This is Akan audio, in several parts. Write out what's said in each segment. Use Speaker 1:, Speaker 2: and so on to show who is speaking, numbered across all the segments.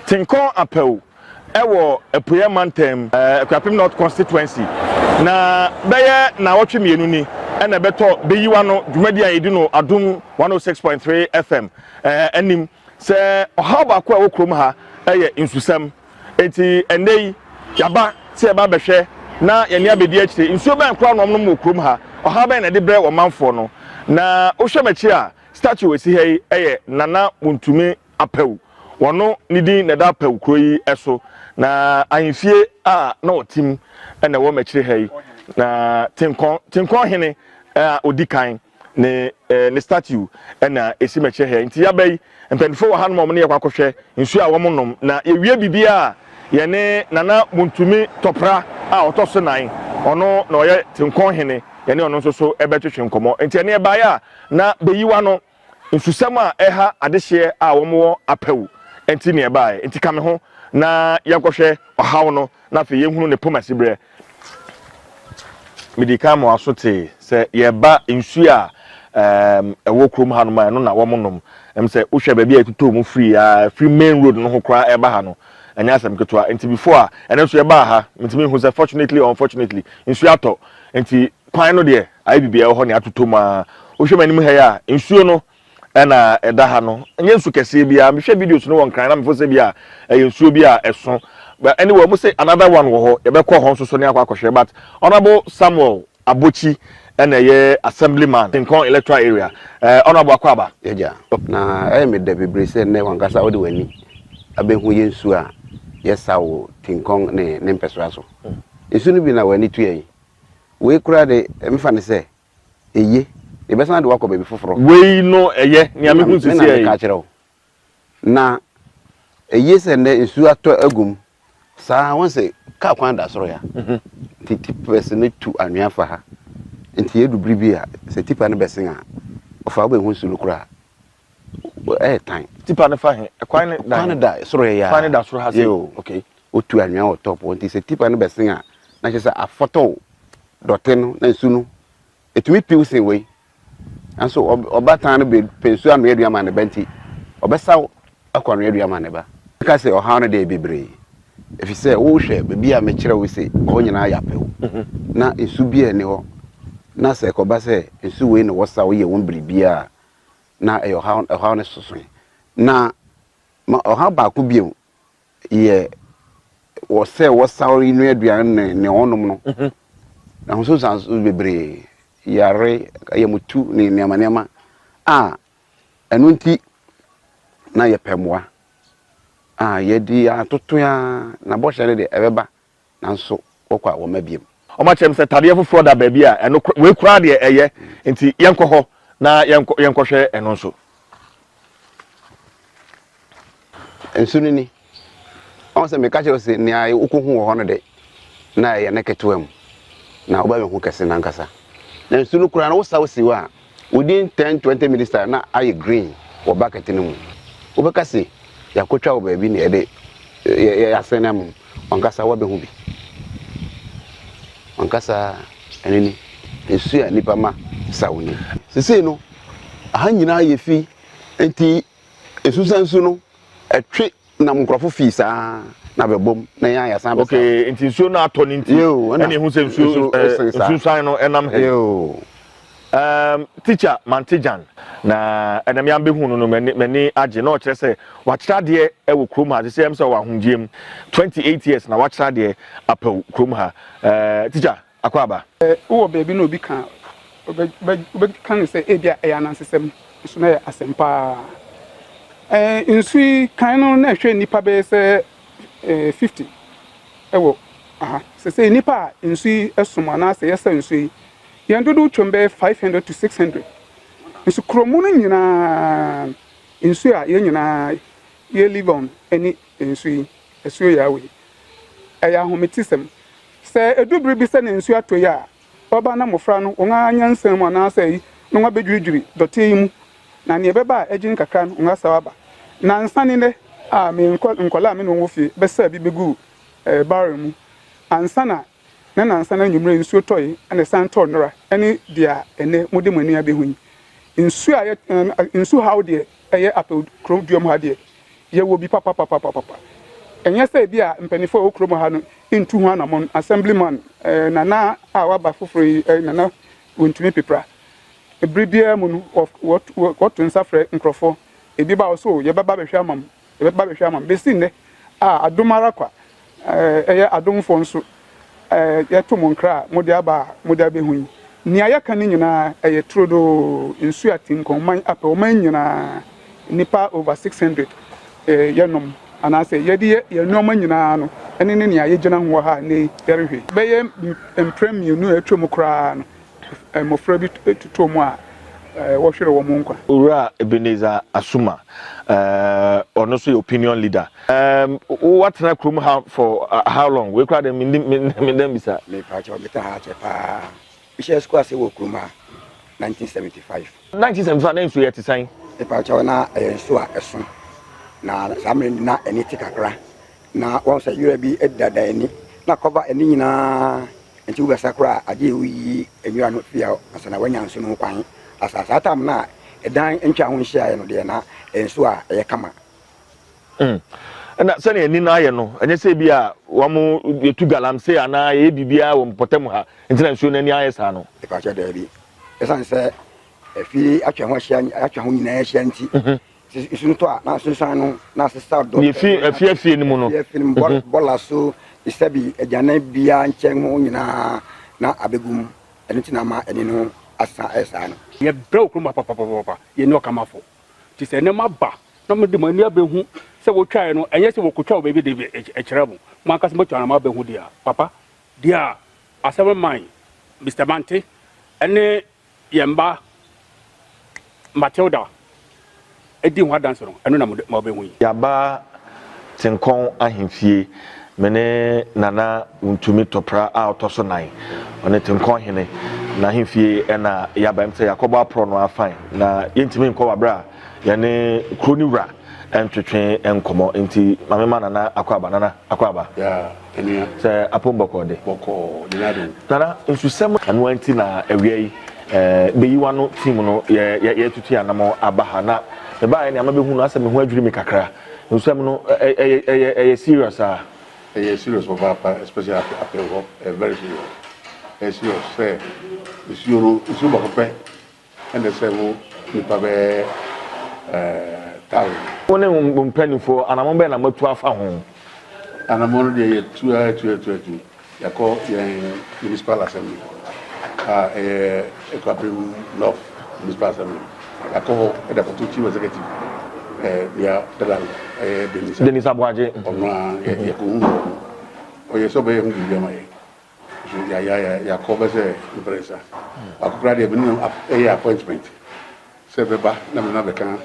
Speaker 1: Tinkɔn Apɛw wɔ Apueɛ Mantam, Akuapem North Constituency, na bɛyɛ naawɔtwe mmienu ni na ɛbɛtɔ Beyiwa no dwumadi a yɛdi no Adom 106.3 FM anim sɛ ɔhaw baako a ɛwɔ kurom ha yɛ nsusɛm. Enti ɛnnɛ yi yɛaba sɛ yɛba abɛhwɛ na yɛn ani abɛdi akyire. Nsuo bɛn koraa na wɔnom wɔ kurom ha? Ɔhaw bɛn na ɛde brɛ ɔmanfoɔ no? Na wohwɛ m'akyi a, statue a ɛsi ha yi yɛ Nana Wontumi Apawu. Wɔno ne din na ɛda Apawu kuro yi so. Na ahemfie a na ɔte mu na ɛwɔ m'akyire ha yi. Na Tenkɔn, Tenkɔn hene a ɔdi kan ne ne statue na ɛsi m'akyire ha yi. Nti yɛaba yi, mpanimfoɔ wɔ hanom a wɔn ne yɛkɔ akɔhwɛ nsuo a wɔnom. Na yɛwie biribiara a, yɛne Nana Wontumi Tɔpra a ɔtɔ so nan, ɔno na ɔyɛ Tenkɔn hene, yɛne ɔno nso so bɛtwetwe nkɔmmɔ. Nti ɛne ɛbaeɛ a, na Beyiwa no nsusɛm a ɛha adehyeɛ a wɔwɔ apɛw nti na ɛbaeɛ. Nti ka me ho na yɛnkɔhwɛ ɔhaw no na afei yɛnhunu ne pomasiberɛ. Medi kan ma w'aso tee sɛ yɛreba nsuo a ɛwɔ kurom hanom a ɛno na wɔnom. Ɛm sɛ wohwɛ baabi a yɛtotɔɔ mu firi a firi main road no ho koraa ɛreba ha no, ɛnyɛ asɛm ketewa. Nti before a ɛno nso yɛbaa ha, mentumi nhu sɛ fortunately or unfortunately nsuo atɔ. Nti kwan no deɛ ayɛ biribi a ɛwɔ hɔ nea atotɔ mu ara. Wohwɛ m'anim ha yi a, nsuo no na ɛda ha no. Ɛnyɛ nsu kɛseɛ biara. Mehwɛ videos no wɔ Nkran na mefo sɛ bi a ɛyɛ nsuo bi a ɛso. But anyway, wɔn se another one wɔ hɔ. Yɛbɛkɔ hɔ nso so ne akɔ akɔhwɛ. But Honourable Samuel Abokyi na ɛyɛ Assemblyman, Tinkon Electoral Area. Eh, Honourable Akwaaba.
Speaker 2: Yɛgya. Na ɛyɛ me dɛ bebree sɛ nnɛ w'ankasa wode w'ani abɛhu yɛn nsuo a yɛsa wɔ Tinkon ne ne mpɛsoa so. Nsu no bi na w'ani tua yi. Wei koraa de, mefa no sɛ eye. Yɛbɛsan de wo akɔ baabi foforɔ.
Speaker 1: Wei no ɛyɛ, nea mehu
Speaker 2: Me na
Speaker 1: seesei yi.
Speaker 2: meka akyerɛ wo. Na eye sɛ nnɛ nsuo atɔ agu mu saa. Wohu sɛ kaa kwan da soro ya. Nti tippers no tu anwea fa ha. Nti edu bere bi a, sɛ tipper no bɛsen a, ɔfa wobɛhu nsu no koraa. Ɛyɛ tan.
Speaker 1: Tipper no fa he? Kwan no da
Speaker 2: Kwan no
Speaker 1: he?
Speaker 2: da soro ha yi
Speaker 1: Kwan no
Speaker 2: ara.
Speaker 1: da soro ha sei?
Speaker 2: Yoo.
Speaker 1: Okay.
Speaker 2: Wotu anwea wɔ top hɔ. Nti sɛ tipper no bɛsen a, na kyerɛ sɛ afɔtɔw dɔte no na nsu no ɛtumi piw sen wei. Nanso ɔbaatan no pɛ nsuo anoa aduan ma ne ba nti, ɔbɛsaw akɔ anoa aduan ma ne ba. Mɛka sɛ ɔhaw no deɛ bebree, efisɛ wohwɛ baabi a mekyerɛ wo se hɔ nyinaa yɛ apɛw, na nsu biara nni hɔ, na sɛ ɛkɔba sɛ nsu wei na wɔsaw yɛ wɔn biribiara a, na ɛyɛ ɔhaw, ɔhaw no sosoe. Na ma ɔhaw baako bio yɛ wɔ sɛ wɔsaw noa aduan ne nea wɔnom no. Na ho nsunsuanso bebree, yare, ayamutu ne nneɛma nneɛma a ɛno nti na yɛpɛ mmoa a yɛde atoto ara na bɔhyɛ no deɛ ɛbɛba nanso wɔkɔ a wɔmma biom.
Speaker 1: Wɔakyerɛ me sɛ tadeɛ foforɔ da baabi a ɛno wei koraa deɛ ɛyɛ nti yɛnkɔ hɔ na yɛnkɔ yɛnkɔhwɛ ɛno nso.
Speaker 2: Nsu no ni. Ɔhu sɛ meka kyerɛ wo sɛ nea wokɔhu wɔ hɔ no de, na ɛyɛ ne ketewa mu, na wobɛbɛhu kɛse no ankasa. Na nsu no koraa no, wosaw si hɔ a, within 10, 20 minutes time na ayɛ green wɔ bucket no mu. Wobɛka se yɛakɔtwa wɔ baabi na yɛde yɛasɛn ama mu. W'ankasa woabɛhu bi. W'ankasa ɛno ni. Nsu a nnipa ma saw ni. Sesei no, aha nyinaa yɛ fi, enti nsusansu no ɛtwe nam nkurɔfo fii saa na bɛbom na yɛn a yɛasan abɛsaw.
Speaker 1: Okay, nti nsuo no atɔ no nti ɛna ehu sɛ nsuo nsunsuan no ɛnam ha yi. Um, teacher Mante Gyan na ɛnam yɛn abɛhu no no m'ani m'ani agye na ɔkyerɛ sɛ wakyerɛ adeɛ ɛwɔ kurom ha sɛ ɛm sɛ ɔwɔ ahomgyeɛ mu 28 years na wakyerɛ adeɛ apɛw kurom ha. Uh, teacher akɔ aba.
Speaker 3: Wowɔ baabi na obi ka a, wobɛka no sɛ ebia ɛyɛ anansesɛm, nso na ɛyɛ asɛm paa. Nsu yi, kan no na ɛhwɛ nnipa bɛyɛ sɛ 50 wɔ ha. Sesei nnipa a nsu yi som anaasɛ yɛsa nsu yi, yɛn dodow twam bɛyɛ 500 to 600. Nso kuro mu no nyinaa, nsu a yɛn nyinaa yɛ live on ne nsu yi, asuo Yahweh yi. Ɛyɛ ahometesɛm. Sɛ edu bere bi sɛ na nsu atɔ yi a, ɔba na mmofra no wɔn ara nyansa mu anaasɛ ayi na wɔabedwiridwiri dɔteɛ yi mu, na nea ɛbɛba a agyin kakra no wɔasaw aba. Nnansa ne nnɛ a me nkwadaa a me ne wɔn wɔ fie bɛsaa bi beguu barrel mu ansa na na nnansa no anwummere nsuo tɔe na ɛsan tɔɔ nnora ne deɛ ɛnnɛ mode mo ani abehu yi. Nsuo a yɛ nsu haw deɛ ɛyɛ Apew kurom duam ha deɛ yɛwɔ bi papapapapapa. Ɛnyɛ sɛ ebi a mpanimfoɔ a ɛwɔ kurom ha no ntu ho anammɔn, Assemblyman Nana a waba foforɔ yi, Nana Wontumi Pipra, bere biara mu no wɔto nsa frɛ nkurɔfoɔ, ebi ba hɔ so yɛbɛba abɛhwɛ ama mo, yɛbɛba abɛhwɛ ama mo. Bɛsi nnɛ a adom ara kwa, ɛyɛ adomfoɔ nso yɛto mo nkra a mode aba a mode abɛhu yi. Nea yɛka no nyinaa ɛyɛ turodoo, nsuo a Tinkɔnman apɛ ɔman nyinaa, nnipa over 600 yɛnom anaasɛ yɛde yɛ yɛn nneɛma nyinaa no, ɛne ne nea yɛgyina ho wɔ ha nnɛ yi yɛrehwɛ yi. Bɛyɛ mprɛ mmienu a atwam koraa no, mmofra bi totɔɔ mu a wɔhweree wɔn nkwa.
Speaker 1: Owura Ebenezer Asuma, ɔno nso yɛ opinion leader. Woatena kurom ha for how long? Wei koraa deɛ mennim, menda mmisa.
Speaker 4: Mepakyɛw, metena ha akyɛ paa. Mehyɛɛ sukuu ase wɔ kurom ha 1975.
Speaker 1: 1975 na nsuo yɛ te sɛn?
Speaker 4: Mepakyɛw, na ɛyɛ nsuo a ɛso. Na saa mmerɛ no na ani te kakra. Na wɔn sɛ yura bi deda ani na kɔba ani nyinaa. Nti wobɛsa koraa a agye woyi nwura no fi hɔ ansa na woanya nsu no ho kwan asa. Saa tam no a ɛdan ntwa ho nhyiaeɛ no deɛ na ɛyɛ nsuo a ɛyɛ kama.
Speaker 1: Mm. Ɛna sɛnea ani no ayɛ no, ɛnyɛ sɛ bi a wɔn yɛtu galamsey anaa yɛyɛ biribiara wɔ mpɔtam ha nti na nsuo no ani ayɛ saa no.
Speaker 4: Mepakyɛ daabi. Ɛsiane sɛ afie atwa ho ahyia atwa ho nyinaa ahyia nti, mhm. Nsu no tɔ a, na asunsuan no na asesa dɔ.
Speaker 1: Efi efi afie no mu no.
Speaker 4: Efi afie no mu mhm. bɔla so sɛbi agyanan biara nkyɛn ho nyinaa na abegu mu. Ɛno nti na ama ani no asesa ayɛ saa no.
Speaker 5: Yɛbrɛ wɔ kurom ha papapapapa, yɛnni ɔkamafo. Nti sɛ nneɛma ba na mode mo ani abɛhu sɛ wɔtwaeɛ no, ɛnyɛ sɛ wɔkɔtwa wɔ baabi de kyerɛ mo. Mo ankasa moatwa na moabɛhu deɛ a, papa, deɛ a asɛm no mae Mister Mante ne Yɛn ba Matilda di ho adanse no, ɛno na mobɛhu yi.
Speaker 1: Yɛaba Tenkɔn ahemfie, me ne Nana Wontumi Tɔpra a ɔtɔ so nan, ɔne Tenkɔn hene n'ahemfie na yɛaba. Ɛm sɛ yɛakɔbɔ aporɔ no ara fine, na yɛntumi nkɔ wɔ aberɛ a yɛne kuro no wura ntwetwe nkɔmmɔ. Nti ma mema Nana akwaaba. Nana, akwaaba.
Speaker 6: Yeah, ɛnua.
Speaker 1: Sɛ apom bɔkɔɔ de.
Speaker 6: Bɔkɔɔ, nyame adom.
Speaker 1: Nana, nsusɛm. Ɛno ara nti na awia yi, eh, bɛyi w'ano team no, yɛ, yɛ, yɛatutu yɛn anamɔn aba ha. Na mebaeɛ nea mabɛhu no, asɛ me ho adwiri me kakra. Nsusɛm no, ɛ, ɛyɛ, ɛyɛ, ɛyɛ serious a.
Speaker 6: Ɛyɛ serious papaapa, especially apɛ hɔ, ɛyɛ very serious. Ɛyɛ serious sɛ nsuo no, nsuo baako pɛ Ɛna sɛ wo nipa bɛyɛ thousand.
Speaker 1: Wo ne wo mpanimfoɔ, anammɔn bɛn na moatu afa ho?
Speaker 6: Anammɔn no deɛ yɛtu ara atu atu atu. Yɛakɔ yɛn municipal assembly a ɛyɛ Akuapem North Municipal Assembly. Yɛakɔ hɔ de akɔto chief executive nea dada no ɛyɛ Denis.
Speaker 1: Denis Aboagye.
Speaker 6: Ɔno ara yɛkɔhu no wɔ hɔ. Ɔyɛ sɛ ɔbɛyɛ ho biribi ama yɛn. So ya ya ya yakɔ bɛ sɛ mprɛnsa. Baako koraa deɛ me ne no yɛ appointment sɛ bɛba na me ne no abɛka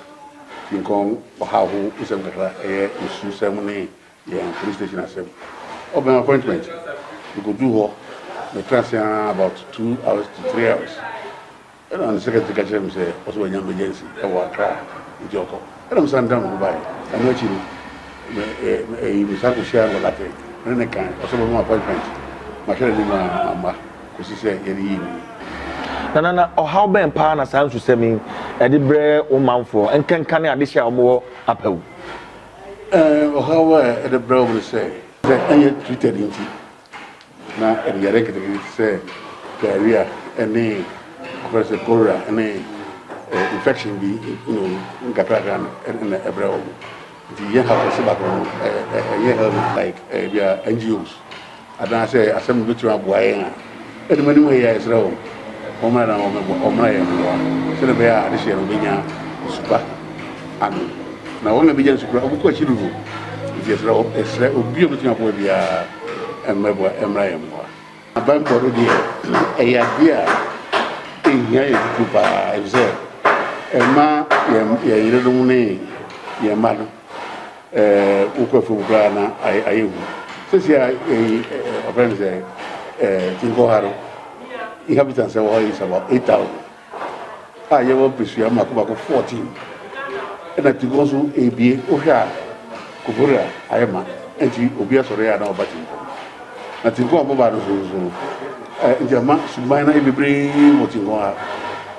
Speaker 6: Tinkɔn ɔhaw ho nsɛm kakra, ɛyɛ nsu sɛm ne yɛn police station asɛm. Ɔbɛn appointment, mekɔduu hɔ, metra ase ara about 2 hours to 3 hours. Ɛna ne secretary ka kyerɛɛ me sɛ ɔsɛ wanya emergency ɛwɔ Accra nti ɔkɔ. Ɛna me san dan me ho baeɛ. Ɛno akyi no me ɛyi me san kɔhyiaa no wɔ Larteh. Me ne no kae, ɔsɛ ɔbɛma me appointment. Mahwɛ n'anim a amma kɔsi sɛ yɛde yii me yi.
Speaker 1: Nana, na ɔhaw bɛn paa na saa nsusɛm yi de brɛ wo manfoɔ, nkenka ne adehye a wɔwɔ Apawu?
Speaker 6: Ɛɛ, ɔhaw a ɛde brɛ wɔn ne sɛ, sɛ ɛnyɛ treated nti, Na ɛde yare nketenkete te sɛ diarrhea ne wɔfrɛ no sɛ cholera ne infection bi nkakrakra no na ɛbrɛ wɔn. Nti yɛn haw kɛse baako no ɛnyɛ health like ebi a NGOs anaasɛ asɛm bi bɛtumi aboa yɛn a ɛnum anim yɛ a yɛsrɛ wɔn wɔn mmra na wɔn mmra yɛn mmoa sɛdeɛ ɛbɛyɛ a adehyeɛ no wɔbɛnya nsu pa anom. Na wɔn a ɛbɛgya nsu koraa wɔkɔ akyiri dodo. Nti yɛsrɛ yɛsrɛ obi a ɔbɛtumi aboa biara mmɛboa mmra yɛn mmoa. Banbɔ no deɛ ɛyɛ adeɛ a ɛhia yɛn titiriw paa efisɛ ɛma yɛn yɛn yerenom ne yɛn mma no ɛɛ wokɔ afuom koraa na ayɛ ayɛ hu. Sɛsi a ɛyi ɔfrɛ no sɛ ɛɛ Tinkɔha no inhabitants ɛwɔ hɔ is about 8,000. a yɛwɔ mpasua mmaako mmaako 14 ɛna Tinkɔn nso ebie wohwɛ a Koforidua ayɛ ma nti obi asɔre a na ɔba Tinkɔn na Tinkɔn a ɔbɛba no nso nso no nti ama suban no ayɛ bebree wɔ Tinkɔn ha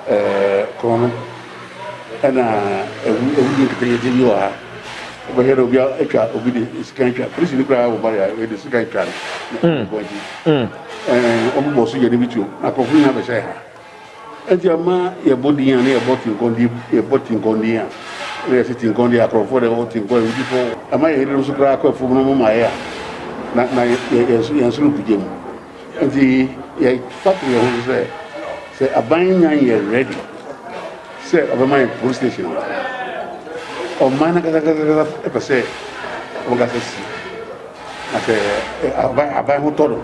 Speaker 6: ɛɛ korɔn no ɛna ɛwu ɛwudi nketenkete bi wɔ ha. Wobɛhwɛ dɛ obi atwa obi de sika atwa polisi no koraa wɔ ba yɛ de sika atwa no na ɔkɔ akyi. Ɛɛ wɔbobɔ sogya no bi tuo na akorɔfo nyinaa bɛhyɛ ha. Ɛnti ama yɛbɔ din a na yɛbɔ tinkɔn din yɛbɔ tinkɔn din a na yɛsɛ tinkɔn deɛ akorɔfoɔ deɛ wɔ tinkɔn awudifo ɛma yɛn yerenom nso koraa kɔ afuom no mo ma yɛ a na na yɛ yɛn nso no kugya mu. Nti yɛfa to yɛn ho so sɛ sɛ aban nya yɛ ready sɛ ɔbɛma yɛn police station a, ɔman no ankasa pɛ sɛ ɔbɛkasa si na sɛ aban aban ho tɔ no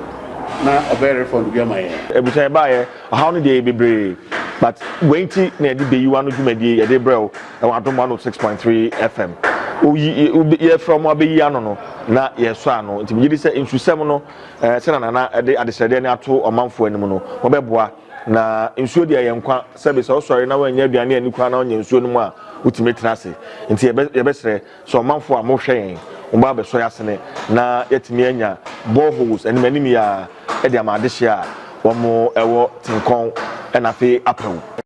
Speaker 6: na ɔbɛyɛ refund bi ama yɛn.
Speaker 1: Abusua yɛbaayɛ ɔhaw no deɛ yɛ bebree but wei nti na yɛde Beyiwa no dwumadie yɛde brɛ wo ɛwɔ Adom 106.3 FM. Oyi yɛfrɛ wɔn abɛyi ano no na yɛsɔ ano nti megye di sɛ nsusɛm no Sɛnea Nana de adesrɛdeɛ no ato ɔmanfoɔ anim no, wɔbɛboa. Na nsuo deɛ ɛyɛ nkwa. Sɛbe sɛ wosɔre na woannya aduane anni koraa na wonya nsuo nom a, wotumi tena ase. Nti yɛbɛsrɛ sɛ ɔmanfoɔ a mohwɛ yɛn, moba abɛsɔ yɛn asene na yɛatumi anya boreholes anim anim yi ara de ama adehyeɛ a wɔwɔ Tenkɔn na afei Apawu.